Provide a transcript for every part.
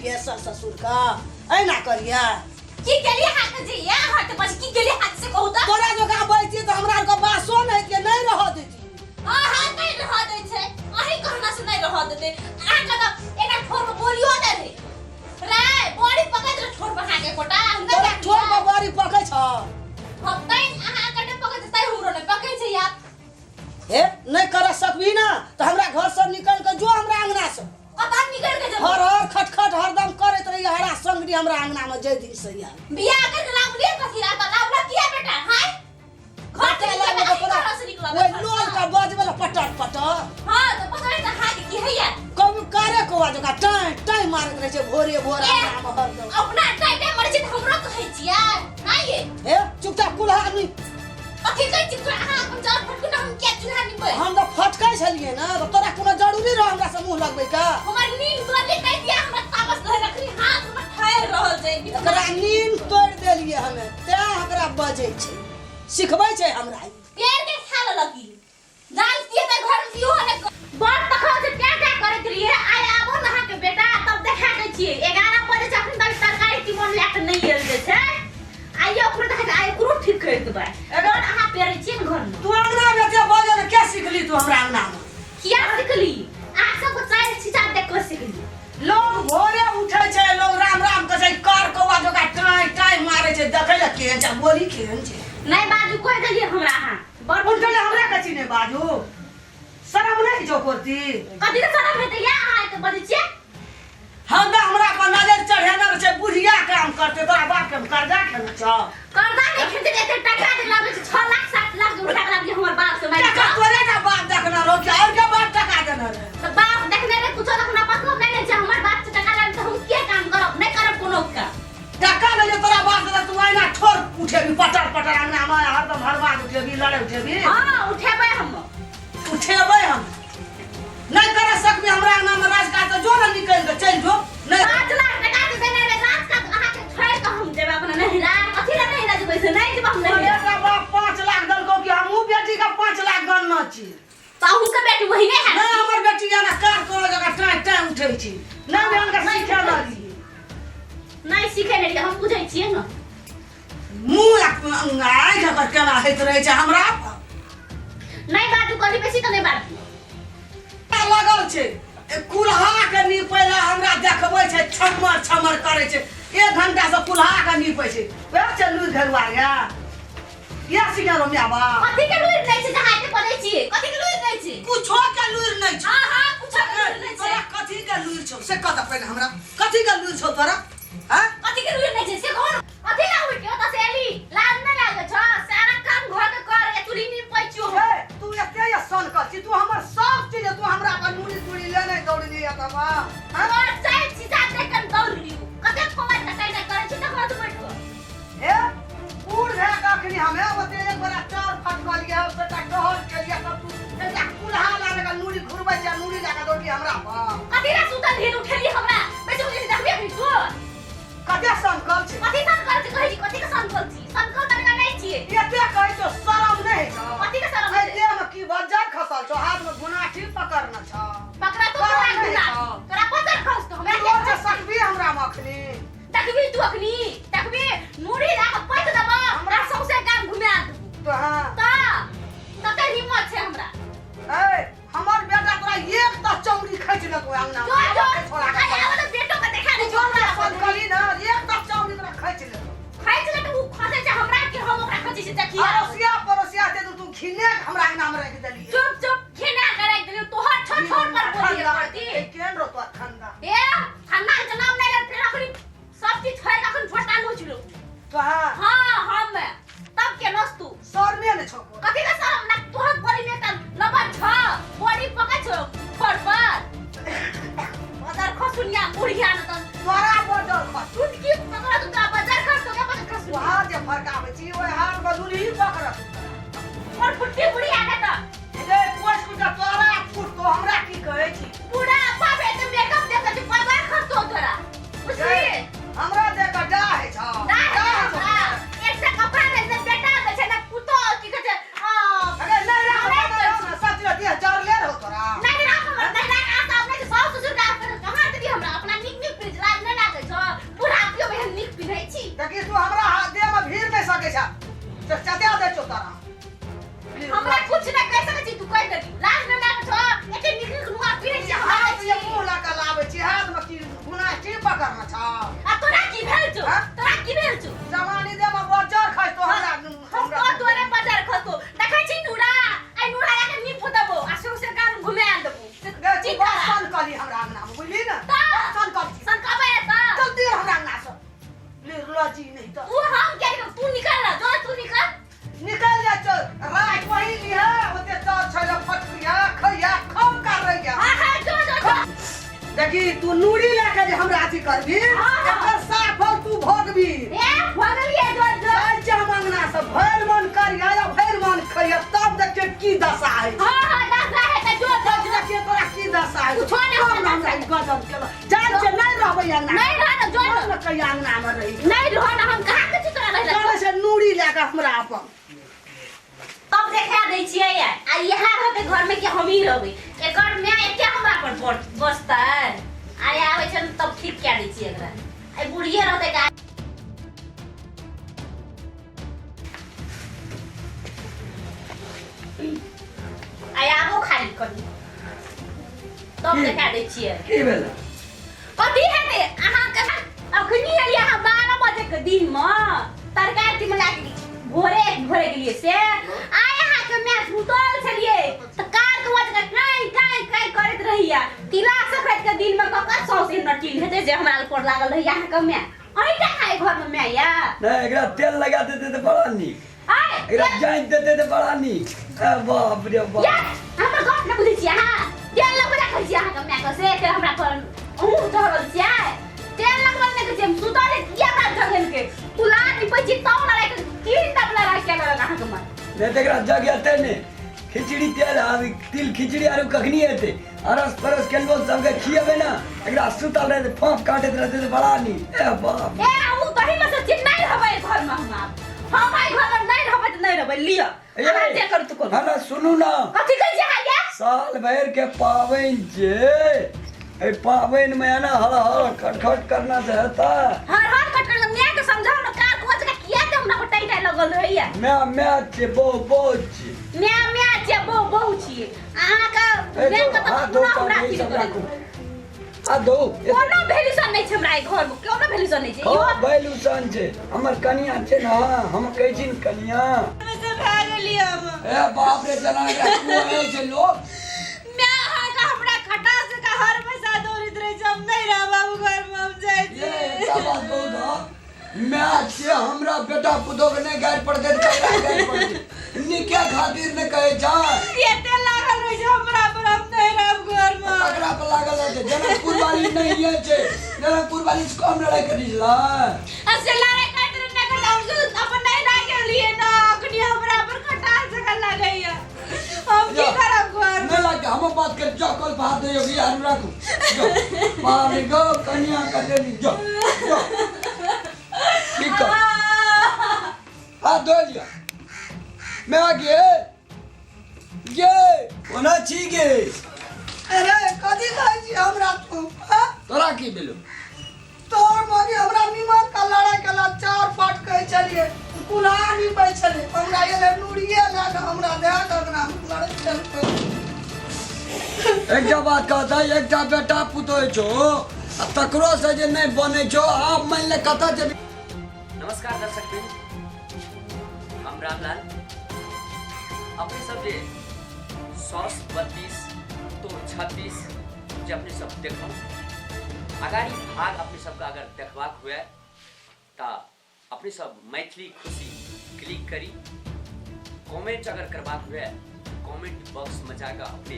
करिए सास ससुर का एना करिए की केलिए हाथ जे या हाथ बस की केलिए हाथ से कहू त तोरा जो गाबै छियै तऽ हमरा आरके बासो नहि हेतियै नहि रहऽ दैतियै अहाँ नहि रह दै छै अहीं कहना से नहि रह देते अहाँ के तऽ एकटा ठोर में बोलियो नहि रहे रे बड़ी पकड़ रहे ठोर पर अहाँ के कोटा हम तोरा नहि ठोर पर बड़ी पकै छौ हम तै अहाँ के नहि पकड़ तै हमरो नहि पकड़ छै यार हे नहि कर सकबी ना तऽ हमरा घर से निकल के जो हमरा अंगना से कतऽ निकल के जेबै हर हर खटखट हरदम करैत रही हरा संगरी हमरा अंगना में जय दिन से यार बियाह कर लावली कथी ला लावला किया बेटा हाय घर से पता निकलबै लागल अहीं तोरा घर से निकलबै ओहि लोल का बजबै ला पटर पटर हां तऽ पकड़ै तऽ हाथ की हैया कभी करे कौआ जकाँ टाँय टाँय मारैत रहै छै भोरे भोर ए, अंगना में हरदम अपना टाइम टाइम मरै छै तऽ हमरो कहै छियै नहि ये हे चुपचाप कुल्हा आदमी कथी कहै छी अहाँ अपन चाउर फटकू ने हम किया चूल्हा निपबै हम तऽ फटकै छलियै ने तऽ तोरा कोनो जरूरी रह हमरा से मुँह लगबै का हमर नींद तोड़ले तै दिया हमरा तामस धरि रखनी हाथ हमर ठहर रहल छै एकरा नींद तोड़ि देलियै हमे तें एकरा बजै छै सिखबै छै हमरा ई। पेड़ के खा लेलक ई जान किए त घर में इहो ने बड़ तखन से क्या क्या करैत रहिए आइ आबो न अहाँके बेटा तब देखा दै छियै 11 बजे छै अखन तक तरकारी तीमन लए के नहि आयल जे छै आइयो ओकरो देखै आइ ओकरो ठीक करि देबै अगर अहाँ पेरै छियै ने घरमे तू अंगना में एते बजै ने क्या सिखली तू हमरा अंगना में किया सिखली अहाँ सबके चारि छिचा देख कऽ सिखली लोग भोरे उठै छै लोग राम राम कहै छै कर कौआ जोका टाँय टाँय मारै छै देखै लए केहन छै बोली केहन छै नहि बाजू कहि देलियै हमरा अहाँ बड़ उठले हमरा कथी नहि बाजू शरम नहि छौ कोती कथी के शरम हेतै या अहाँ एते बजै छियै हम तऽ हमरा पर नजर चढ़ेने रहै छै बुढ़िया काम करते तोरा बाप के हम कर्जा खेने छौ कर्जा नहि खेतै तऽ एते टका जे लाबै छै 6 लाख 7 लाख जे उठा के लाबै छै हमर बाप से मारि टका तोरे ना बाप देखने रहो कि और के बाप टका देने रहे तऽ बाप देखने रहे कुछो देखना मतलब नहि रहै छै हमर बाप से टका लाबै तऽ हम के काम करब नहि करब कोनो काम टका ले जे तोरा बाप से तू आइना ठोर उठेबी पटर पटर अंगना में हरदम हरबाद उठेबी लड़े उठेबी हाँ उठेबै हम उठेबै हम नहि कर सकबी हमरा अंगना में राज काज तऽ जो ने निकलि के चलि जो नहि 5 लाख टका जे देने रहे राज काज अहाँके छोड़ि कऽ हम जेबै अपना नहिरा कथी लए नहिरा जेबै से नहि जेबै हम नहिरा बेटा बाप 5 लाख देलकौ कि हमहूँ बेटी के 5 लाख गणना छी तऽ अहूँके बेटी वही नहि हैत नहि हमर बेटी जेना कार कोनो जगह टाँय टाँय उठै छी नहि बहन के सीखे लगी नहि सीखे नहि रहियै हम बुझै छियै ने मुँह आँखि एकर केना होइत रहै छै हमरा नहि बाजू कहली बेसी तऽ नहि बाजू लगल छै कुल्हा के नीपै लए हमरा देखबै छै छमर छमर करै छै एक घंटा से कुल्हा के नीपै छै वएह छै लुरि घरुआ गे इएह सिखेलहुँ माय बाप कथी के लुरि नहि छै जे हाथे बजै छियै कथी के लुरि नहि छै कुछो के लुरि नहि छै हाँ हाँ कुछो के लुरि नहि छै तोरा कथी के लुरि छौ से कह दे पहिले हमरा कथी के लुरि छौ तोरा हाँ कथी के लुरि नहि छै से घर कथी ला उठि ओतऽ से एली लाज नहि लागै छौ सारा काम घर के कर या चूल्ही नीपै छियौ हम ए, तू एते या सन कर छी तू हमर सब चीज तू हमरा पर मुड़ी तुड़ी लेने दौड़ली या तब हाँ तोर चारि चीजा देख के दौड़लियौ कते खोबै कटाइ नहि करै छी तखन तू बैठ कऽ ए बूढ़ भए कऽ अखनी हमे ओते एक बड़ा चाउर फटकलियै बेटा टहल केलियै तब तू एकटा कुल्हा लए कऽ नूरी घुरबै छै नूरी लए कऽ दौड़ली हमरा पर कथी ला सुतल रही उठेली हमरा बेसी बुझै देखबे अखनी तू कते संकल छै कथी संकल छै कहै छी कथी के संकल छी संकल तनिका नहि छियै एते कहै छौ शरम नहि होइ छौ कथी के शरम एहि देह में की बज्जर खसल छौ हाथ में गुनाठी पकड़ने छौ पकड़ा तो शरम तोरा नहि गुना छौ। तोरा बज्जर खसतो हमरा तू जे सकबी हमरा में अखनी देखबी तू अखनी देखबी मुड़ी ला के पैक देबो हमरा सौंसे गाम घुमा देबो तो हाँ त कते हिम्मत छै हमरा ए हमर बेटा तोरा एक तऽ चमड़ी खींच लेतो अंगना जो जो छोड़ा के अरे आब तऽ बेटो के देखा दे जो हमरा पसंद करी ना एक तऽ चमड़ी तोरा खींच लेतो खींच ले तऽ उ खसै छै हमरा कि हम ओकरा खसै छै देखिए अड़ोसिया पड़ोसिया ते तू घिने के हमरा अंगना में रख देली चुप चुप घिना के राखि देलियौ तोहर छोट छोट पर बोलिए पड़ती केहन रहो तोरा ठंडा ए ठंडा के नाम नहि ले फेर अखनी सब चीज छोड़ के अखन झोटा नोच लो तो हाँ हाँ हम तब के नस्तू शर्मे ने छौ कथी के शरम ना तोहर बड़ी में का लबन छ बड़ी पकै छौ फर पर बदर खसुनिया बुढ़िया न त तोरा बजर खस चुटकी पकड़ा तू तोरा बजर खस तो के बजर खसुनिया हाथ जे फरकाबै छी ओहि हाथ में दुलही पकड़त और फुट्टी बुढ़िया ने त रे पोस कुटा तोरा फुट तो हमरा की कहै छी बुढ़ा पाबे त मेकअप देखै छी बजर खस तो तोरा बुझली हमरा देख के डाह होइ छौ ना डाह होइ छौ। एकटा कपड़ा नहि ने बेटा दै छै ने पुतोह की कहै छै आ, अरे नहि राख नहि नहि राख ना, सच रे देह जरले रहो तोरा नहीं राख हमर नहीं राख आशा नहि छै सास ससुर के आशा कहाँ देली हमरा अपना नीक नीक फ्रिज लाज नहि देखी तू हमरा हाथ देह में भीड़ नहीं सके छ से चटा दे छौ तोरा। हमरा कुछ ना कह सकै छी, तू कह देबी। लाज न लागै छौ, एते नीक नीक नुआ पिन्है छी हमरा। हाथ ये मुंह लऽ कऽ लाबै छी, हाथ में की गुना की पकड़ने छौ? आ तोरा की भेल छौ? हाँ? तोरा की भेल छौ? जवानी देह में बजर खसतो हमरा। खसतो, तोरे बजर खसतो। देखै छी नूरा, आइ नूरा लए के नीप देबो आ सौंसे गाम घुमा देबो। से गे तू चिन्ता बड़ राख। सन कली हमरा अंगना में, बुझली ने? तऽ बड़ सन कली। सनकबै तऽ चलती हमरा अंगना से निर्लजी नहीं तो। तू हम क्या करब? तू निकल ना, जो तू निकल। निकल जा चल, रात वही लिहा ओते चल छै फटकिया खैया खम कर रहिया। हाँ हाँ, जो जो जो। देखी तू नूरी लए के जे हमरा अथी करबी, हाँ, हाँ। एकर साफल तू भोगबी। ए भगलिए, जो जो। जाइ छै हम अंगना से, भरि मन करिया या भरि मन खैया, तब देखिए की दशा है। हाँ हाँ, दशा है तऽ जो जो तब जो। देखिए तोरा की दशा है। कुछो नहि तब होतै। ने हमरा ई गजब केलक। जाइ छै, नहि रहबै अंगना। नहीं रह ना, जो हम ने कहिया अंगना में रही। नहीं रह ना, हम कहाँ के छी तोरा रहला? चलै छै नूरी लए के हमरा अपन। तब देखा दै छियै आ इएह रहतै घर में कि हमही रहबै। एकर माय एते हमरा पर बसतै, आइ आबै छै तब ठीक कए दै छियै एकरा। आइ बुढ़िए रहतै का। आइ आबो खाली कनी तब की? देखा दै छियै। की भेलै? कथी हेतै अहाँके? अखनी एलियै अहाँ 12 बजे के दिन मे तरकारी तीमन लए के, भोरे भोरे गेलियै से। आइ अहाँके माय सुतल छलियै तऽ कार के वजह काँय काँय काँय करैत रहैया। तिला संक्रांति के दिन मे ककर सौंसे नटील हेतै जे हमरा पर लागल रहैया अहाँके माय? अहीं टा खाइ घर मे माय या? नहि, एकरा तेल लगा देते तऽ बड़ा नीक। आइ एकरा जाँच देते तऽ बड़ा नीक। ए बाप रे बाप। या हमर गप नहि बुझै छियै अहाँ? तेल लगबै राखै छियै अहाँके माय के से फेर हमरा पर अहूँ चढ़ल छियै। तेल लगबै नहि कहै छियै, हम सुतल रही किया हमरा जगेलकै? कुला निपै छी तब ने राखि तीन डबला राखि के लगल अहाँके माय। नहि तऽ एकरा जगेतै नहि। खिचड़ी तेल आब तिल खिचड़ी आरू कखनी हेतै? अरस परस केलबो सबके खिएबै ने, एकरा सुतल रहतै फाँफ काटैत रहतै तऽ बड़ा नीक। ए बाप। ए उ दही में से चिन्ह नहीं रहबै घर में हम आब। हम आइ घर में नहीं रहबै तऽ नहीं रहबै, लिअ अहाँ जे करू तऽ करू। हमरा सुनू ना। कथी कहै छियै अहाँ ये? साल भरि के पाबनि छै, एहि पाबनि मे एना हर हर खटखट करना से हेतै? हर हर खटखट। माय के समझाउ ने, कार कोच के किया ते हमरा पर टाइ टाइ लगल रहैया। माय माय छै, बहु बहु छै। माय माय छै, बहु बहु छियै अहाँके। ए, माय के तऽ हाथ धो, पूरा हमरा ई अथी सब करै। राखू। हाथ धो। कोनो वैल्यूशन नहि छै हमरा एहि घर मे, कोनो वैल्यूशन नहि छै। हँ, इहो वैल्यूशन छै। हमर कनिया छै ने, हम कहै छी ने कनिया। से भए गेलियै हम। ए बाप रे, जेना एकरा कुहरै छै लोक। माय अहाँके हमरा खटास के हर पैसा दौड़ैत रहै छै। हम नहि रहब आब घर मे, हम जाइ ये छी। एकटा बात कहू तऽ, माय छियै हमरा, बेटा पुतोह के नहि गारि पड़तै तऽ ककरा गारि पड़तै? नीके खातिर ने कहै छै। एते लागल रहै छै हमरा पर, हम नहि रहब घर मे। ककरा पर लागल रहै छै? जनकपुर वाली नहीं छै, जनकपुर वाली से कम लड़ाई करी छलै? आ से लड़ाई करैत रहै नहि करैत, हम सब अपन नहि रहि गेलियै ने, अखनी हमरा पर खटास जकाँ लागैया। हम की करब घर नहि लागतै, हम बात कर। जो कल भात दे योगी आरू राखू। जो बाप रे गो, कनिया कर देली। जो जो की कर, हाथ धो लिया। मैं आ गे गे ओना छी गे। अरे कथी कहै छी हमरा तू? हाँ? तोरा की भेलो? तोहर मम्मी हमरा निमन का लड़ाई केला, चार पाट कहै छलियै, कुल्हा निपै छलै, हमरा एलै नूरिये लए कऽ हमरा दए कऽ अंगना मे लड़ै छलै। एकटा बात कहता, एकटा बेटा पुतोह छौ आ तकरो से जे नहि बनै छौ, आब मानि ले कतऽ जेबी? नमस्कार दर्शक वृंद, हम रामलाल। अपने सब जे सौस 32 तो 36 जे अपने सब देखो, अगाड़ी भाग अपने सबके अगर देखबाक हुए तऽ अपने सब मैथिली खुशी क्लिक करी। कमेंट अगर करबाक हुए कमेंट बॉक्स में जाकर अपने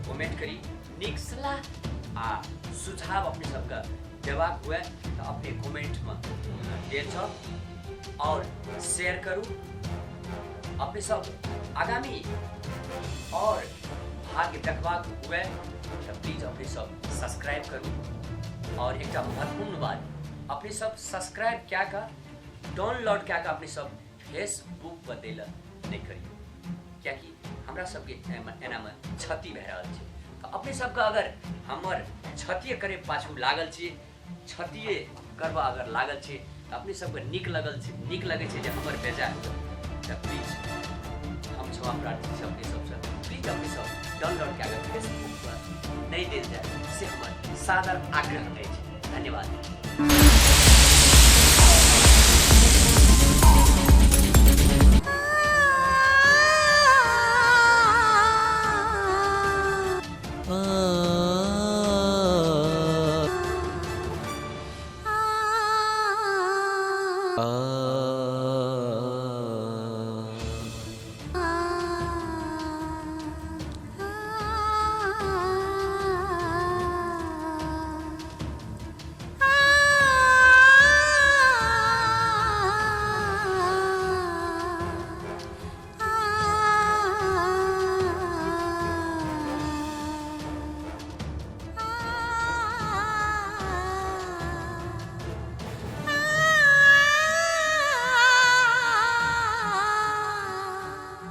कमेंट करी। नीक सलाह आ सुझाव अपने सबके देबाक हुए तऽ अपने कमेंट में देल छौ और शेयर करू। अपने सब आगामी और भाग्य देखबाक हुए तऽ प्लीज अपने सब सब्सक्राइब करू। और एकटा महत्वपूर्ण बात, अपने सब सब्सक्राइब कए कऽ डाउनलोड कए कऽ अपने सब फेसबुक पर दै लए नहि करियौ, कियाकि हमरा सबके एनामे क्षति भए रहल छै। तऽ अपने सबके अगर हमर क्षतिये करे पाछू लागल छी, क्षतिये करबा अगर लागल छी अपने सबके नीक लगल छै, नीक लगै छै जे हमर बेजाय हुए, तऽ प्लीज हम क्षमा प्रार्थी छी अपने सबसँ। प्लीज अपने सब डाउनलोड कए कऽ फेसबुक पर नहि देल जाय, से हमर सादर आग्रह अछि। धन्यवाद। आ